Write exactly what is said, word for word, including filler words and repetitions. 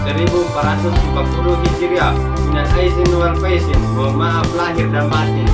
Seribu empat ratus empat puluh Hijriah, minal aizin wal faizin, mohon maaf lahir dan batin.